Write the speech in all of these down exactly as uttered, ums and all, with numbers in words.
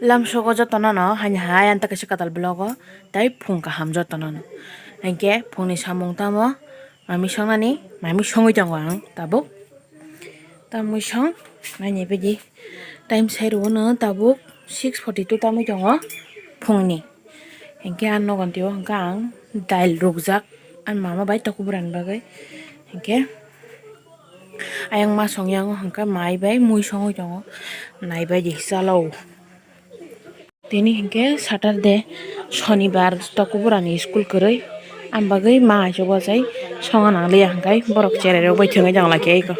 Lamsogo jotono no haini hai ang ta kaisa kwtal vlog o tei phung kaham jotono no. Hinkhe phungni samung tamo mami songnani, mami songwi tongo ang tabuk. Tamwi song naini bidi time sai rwo no tabuk six forty two tamwi tongo phungni. Hinkhe ang nogon tio hinkhe ang dail rukjak ang mama bai toku burani bagwi. Hinkhe ayang ma songya ang hinkhe mai bai mui songwi tongo naibai di chalo. Tini hinkhe Saturday, Shonibar, toku burani school kwrwi. Ang bagwi ma aichuk bachai songa nangliya hinkhe borok cherai rok bai thwngwi tongla khe eko.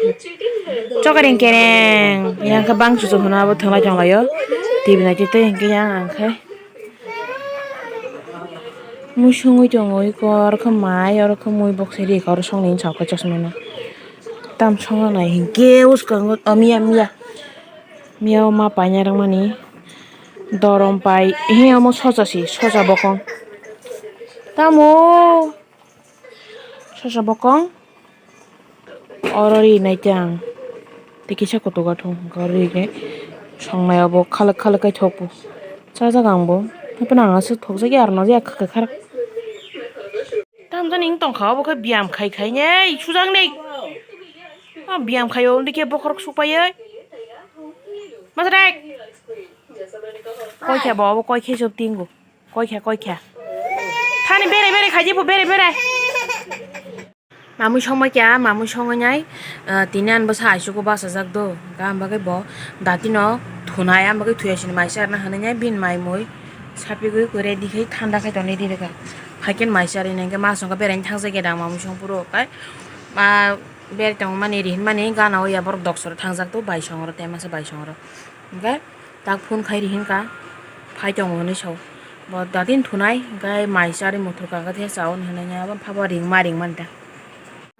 Chokareng kereng yang khe bang chuchu hwnwi abo thwnglai tonglaio. T V naitwi tei hinkhe yang ang khe mui songwi tongo eko oro khe mai oro khe mui bok se ri eko oro songni hinwi sa khe chosmano. Tam songa nai hinkhe uskango o miya miya. Miya o ma paina rwmani dorom pai he omo socha si socha bokong tamo socha bokong oro ri nai tei ang tei kisa kotoga thung oro ri nai songnai obo khalak khalak kai thok bo chajak ang bo haphano ang aswk thokjak ya aro no ya kha kha kharak. Tamjani wng tongkha obo khe biyam khai khai nei sujak nei. O biyam khai o, undi khe bokhorok sukpaioi. Masrek. Koi khe bo obo koi khe sop tingo. Koi khe koi khe. Thani bere bere khai jepho bere bere. Mamui songma kya, mamui songwi nai, ah, tini ani bwsa aichugo bachajak do. Hwnkhe ang bagwi bo datino thunai, ang bagwi thuya sini mai charna hwnwi nai bini mai mui. Sapigwi kwrwi dikhe thanda khai tonwi di rwkha. Haikhe mai charwi nai hwnkhe ma songkha beraini thangjakya dang mamui song phuru kai. Ma beri tongmani rihinmani gana o ya borok doksoro thangjak to bai songro tei masa bai songro. Hwnkhe tak phone khai rihinka phai tongo hinwi sao. Bo datin thunai hwnkhe mai charwi muthurka hwnkhe the chaui hinwi abo phabo ringma ringmani ta.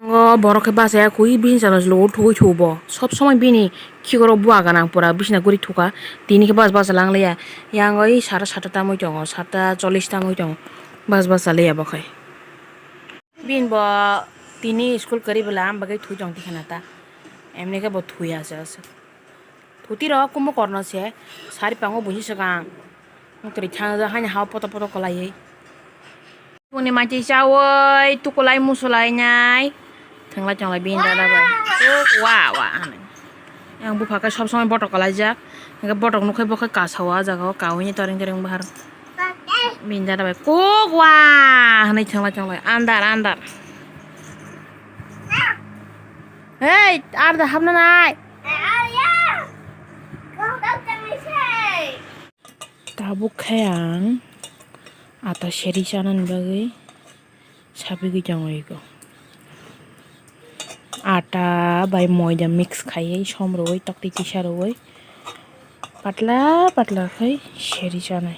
Ngo borok khe bachaya kwi bini chana chwlwgo thugwi thubo. Sob somoi bini khikoro bua gana pura bisina guri thuka. Tini khe bas basa langliya. Yang oi sata sata tamwi tongo, sata chollish tamwi tongo. Bas basa liya bo khai. Bini bo tini school kwrwi bwla ang bagwi thwi tong tikhe na ta. Emni khe bo thwi aswk aswk. Thuti rok kumo korno se sari pango buji swkang. Muktrwi thang haini hao poto poto kwlaiwi. Buni mati chawi tukulai musulai nai. Thanglai chonglai bini dada bai. Wa wa hinwi. Yang bupha khe sob somoi botok kwlaijak. Hingkhe botok nukhai bo khe kasao ah jagao kaui ni toreng toreng bahar. Bini dada bai kuk wa hinwi thanglai chonglai andar andar. Hei, ar da hapna nai. Tabuk khe ang ata seri chanani bagwi sapigwi tongo eko. Ata bai moida mix khaiwi som rwui tokti tisa rwui patla patla khai seri chanai.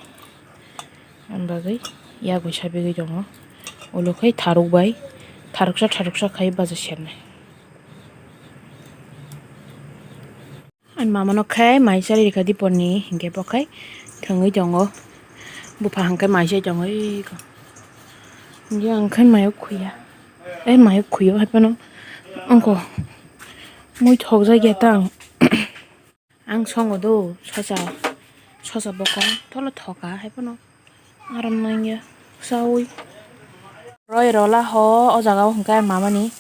Ang bagwi yago sapigwi tongo. Ulo khai tharuk bai tharuksa tharuksa khai baja sernai. Ani mama no khe mai chari rikha dipor ni hinkhe bo khai thwngwi tongo. Bupha hwnkhe mai chai tongo eko. Hinkhe ang khe mayo khuya. Eh, mayo khuyo hai phano. Angko mui thok jak ya ta ang. Ang songo do sosa, sosa bokong tolo thoka hai phano. Aram nangya saui. Roi rola ho o jaga o hwnkhe mamani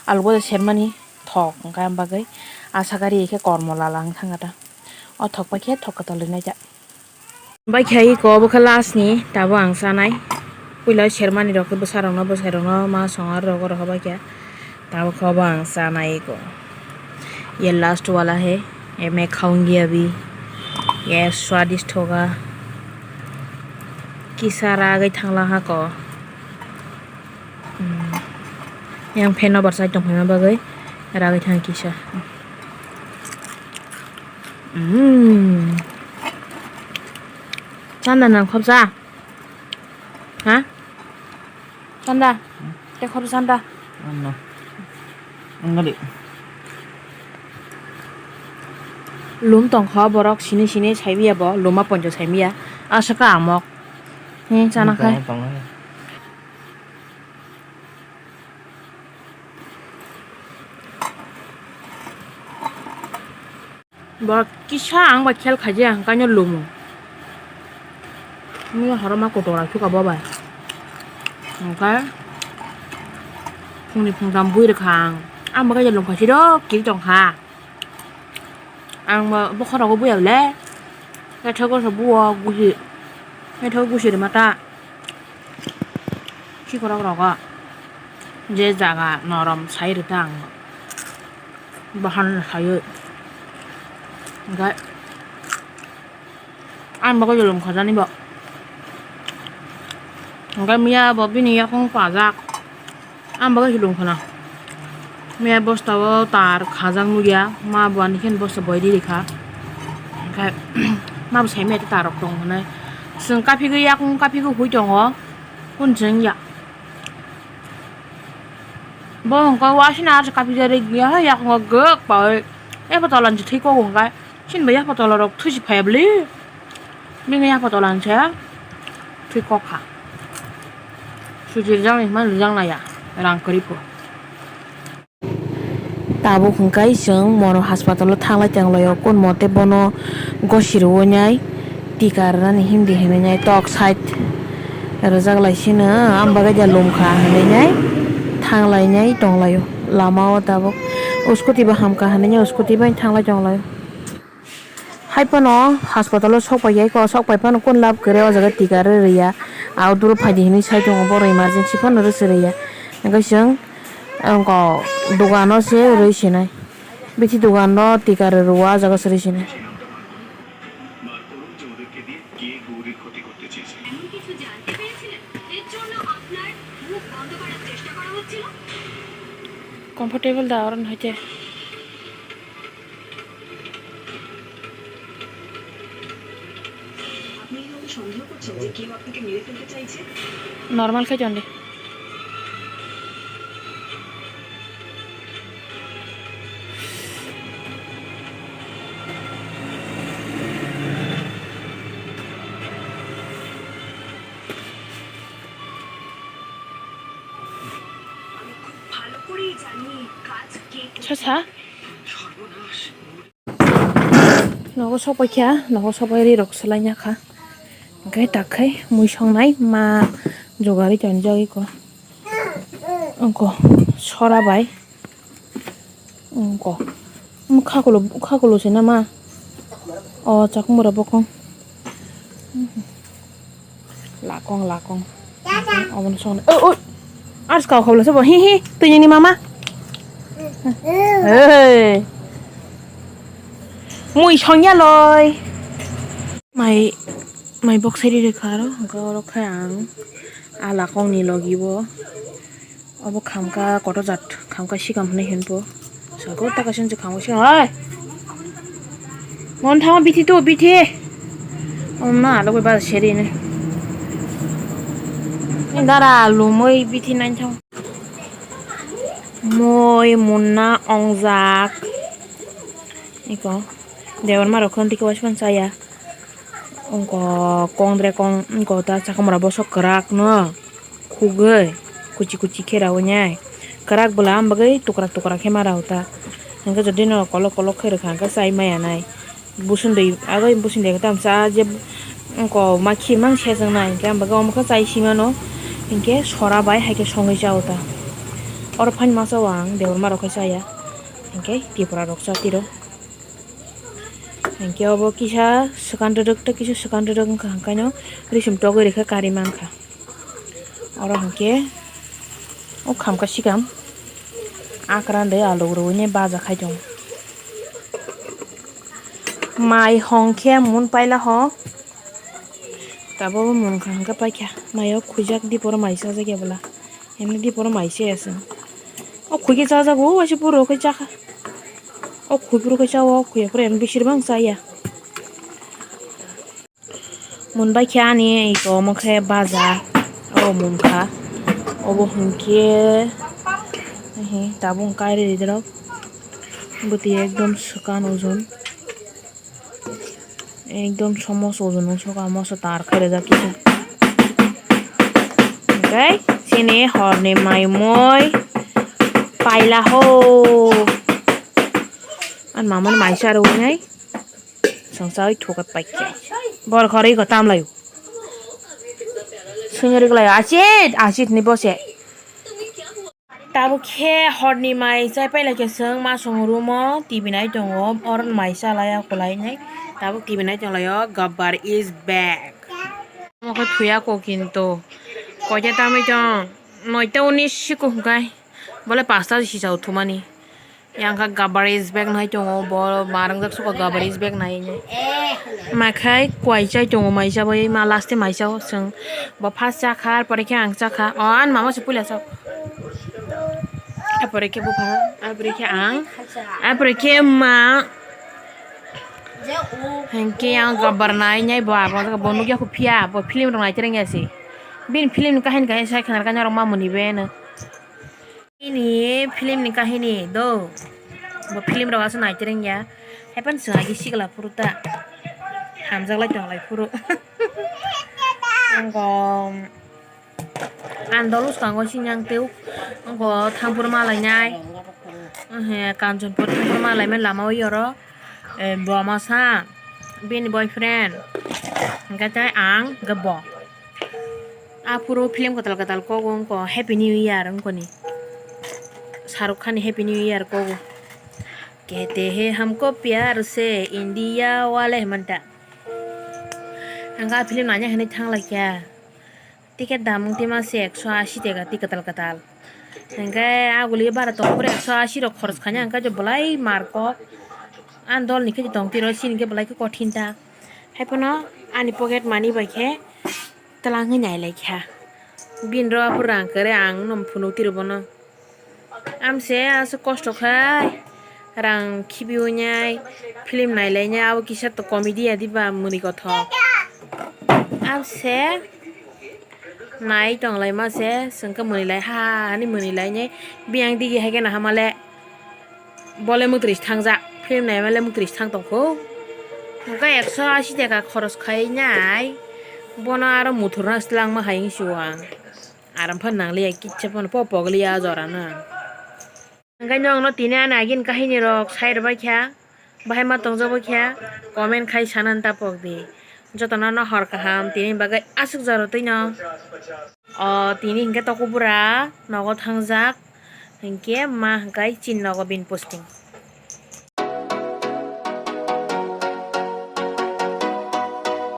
alu boja sermani thok hwnkhe ang bagwi asa gari khe kormo lala wng thangkha ta. O thok pai khe thok kwtal rwnaikha. Bai khe iko obo khe last ni tabo ang chanai. Puila sermani rok khe bwsa rokno bwsai rokno ma songo rok oro hobai khe. Tabuk khe obo ang chanai eko. Ye last wala hai, ye main khaungi abhi. Ye swadist hoga. Kisa ragwi thangla hako. Hmm. Yang fan no barsai tongphaima bagwi ragwi thang kisa. Hmm. Chanda nang khobja? Ha? Chanda. Te khor chanda. Ano. Angadi. Lum tongkha borok sini sini saibiya bo luma ponjo saibiya. Asaka amok. He chana khai. Bo kisa ang bai khel khaijak ang kaino lumo. Mui horo ma kotora suka bo bai. Hwnkhe phungni phungtham bui rwkha ang. Ang bo kaisa lungkha siro kiri tongkha. Ang bo bokhorogo buya le. Naithok goso buo gusi. Naithok gusi rwma ta. Khikrok rogo je jaga norom sai rwta ang bahan sayoi. Hwnkhe ang bagwi lum khajani bo. Hwnkhe miya bo bini yakung pajak. Ang bagwi lum khana. Miya bosta o tar khajak nukya. Ma bo ani khe bosta boidi rikha. Hwnkhe ma bo sai maya tar rok tong hwnwi. Chwng kaphigwi yakung kaphigwi hui tongo. Kun chwng ya. Bo hwnkhe wasina arsa kaphijak rikya hai yakungo gwk paui. Ebo tolan se thwi kok hwnkhe. Chini bai yapha tola rok thwi si phaiya bwle. Bini yapha tolan se thwi kok kha. Suji rijak ni hwnba rijak naiya rang kwrwi pho. Tabuk hwnkhe chwng mono haspatalo thanglai tonglaio, kun mote bono gosi rwui nai tika rwnani himdi hinwi nai tok side rwjak lai sino, ang bagwi da lum kha hinwi nai thanglai nai tonglaio lama o tabuk. Scooty bo ham kha hinwi nai scooty bai thanglai tonglaio. Hai phano haspatalo sok pai ya kho, sok pai phano kun lab kwrwi o jaga tika rw rwya. Outdoor phaidi hinwi sai tongo, boro emergency phano rw se rwya. Hwnkhe chwng wngkha dogano se rwi sinai. Bithi dogano tika rw rwya, o jaga se rwi sinai. Comfortable da oron hoite. আপনি এভাবে সন্দেহ করছেন যে কেউ আপনাকে মেরে ফেলতে চাইছে? Normal khai chonde. আমি খুব ভালো করেই জানি কাজ কে করছে। Sasa? Nogo sokpai kha, nogo sokpai ri rok swlai ya kha. Hwnkhe tak khai mui songnai ma jogari tonjak iko. Wngko sora bai. Wngko. Wng khakulo, khakulo se nama. O chakmura bokong. Lakong, lakong. Obono songni. Oi, oi. Ars kau kau lasa bo. Hi, hi. Tui ni mama. Hei. Mui songya loi. Mai, mai bok seri rekha aro. Hwnkhe oro khe ang. A lakong ni logi bo. Obo khamka kotor jat, khamka sikam hinwi hinpo. Saka o taka sini khamka sikam, oi! Mon thama bithi tu, bithi! Om na, alo bai ba seri ni. Dara lumui bithi nai thang. Moi, munna, ongjak. Iko. Debor ma rok khon tiki waispan chaya. Wngkok kongdre kong wngkok ta chakamura bosok kwrak no khugwi kuchi kuchi khe raui nai kwrak bwla am bagwi tukrak tukrak khe ma rao ta hwnkhe jodi no kolok kolok khe rwkha hwnkhe chai maya nai busundwi agwi busundwi khe tamsa je wngkok ma khimang sejak nai hwnkhe am bagwi omo khe chai simano hwnkhe sora bai hai khe songwi chao ta oro phani masa o ang debor ma rok khe chaya hwnkhe tipra rok cha tiro. Hwnkhe obo kisa swkang dwdwk tei kisa swkang dwdwk wngkha, hwnkhe no risum togwi rwkhe karwi mankha. Oro hwnkhe o khamka sikam akran de aluk rwui baja khai tongo. Mai hong khe mun paila ho. Tabuk mungkha hwnkhe paikha. Maio khwijak diporo mai chajak ya bwla. Emni diporo mai se aswk. O khwi khe chajago, o waisa puro khe chakha. O khwi puro khe chao, o khwi puro emni bisir bang chaya. Mun bai khe ani iko omo khe baja. O mungkha. Obo hwnkhe, ehe, tabuk kairwi rwdi rok. Bwtwi ekdom swkang ojon. Ekdom somo sojo nung soka moso tar khe rwjak kisa. Hwnkhe chini horni mai mui paila ho. Ani mama ni mai sa rwui nai. Chwng chawi thuka paikha. Bor khorwi ko tamlaio. Swngwi rwglaio, "Achit, achit," hinwi bose. Tabuk khe horni mai chai pailai khe chwng masong room o T V nai tongo. Oro mai chalai o kwlai nai. Tabuk T V nai tonglaio, Gabbar is back. Omo khe thuya ko kinto. Koita tamwi tong? Noita unis siko hwnkhe. Bole pasta sisa o thumani. Yang kha Gabbar is back nai tongo. Bo ma rwngjak suka Gabbar is back nai. Ma khai kwai chai tongo maisa bai ma last e maisa o chwng. Bo first cha kha, ar pore khe ang cha kha. O ani mama se puila cha. Ar pore khe bupha, ar pore khe ang. Ar pore khe ma. Hengke ang Gabbar nai nai bo abo bo nugya khu phiya bo film rok nai tereng ya se. Bin film ni kahini kahini sai khna rok ma muni be no. Ini film ni kahini do. Bo film rok aswk nai tereng ya. Hapan swng agi sikla phuru ta. Hamjak lai tong lai phuru. Angkong. Ang dol bwskango sini ang tei wngkho thampur ma lainai. Ohe, Kanchanpur thampur ma laimani lama o oro, eh, bo masa bini boyfriend. Hingke tei ang hingke bo. Aphuru film kwtal kwtal kogo wngkho Happy New Year wngkho ni. Shahrukh Khan ni Happy New Year kogo. Kehte he hamko pyar se India wale hemanta. Ang a film nanya hinui thang lai kha. Ticket dam wng twi ma se ekso ashi teka twi kwtal kwtal. Hingke aguli bara tong phuru ekso ashi rok khoros khaina hingke je belai mar kok. Ani dol ni khe tong twi rw sini khe belai khe kothin ta. Hai phano ani pocket money bai khe twlang wngwi nai lai kha. Bini rw aphuru rang kwrwi ang no phunuk twi rw bono. Amse aswk kosto khai rang khibiwi nai film nai lai nai abo kisa to comedy ya diba mwnwi kothok. Amse nai tong lai ma se chwng khe mwnwi lai ha hani mwnwi lai nai biyang digi hai khe nahama le bole mwtwrwi thangjak film nai ma le mwtwrwi thang tong kho. Hwnkhe ekso ashi taka khoros khai nai bono aro muthurna swlangma hai wng sio ang. Aram phan nangliya kicha phano po pogli ya jora na. Hingke nwng no tini ani agini kahini rok sai rwbai kha, bahai ma tongjak bai kha, comment khai sana ta pok di. Jotono no hor kaham tini bagwi aswk jora twi no. O tini hingke toko bura nogo thangjak, hingke ma hingke chin nogo bini posting.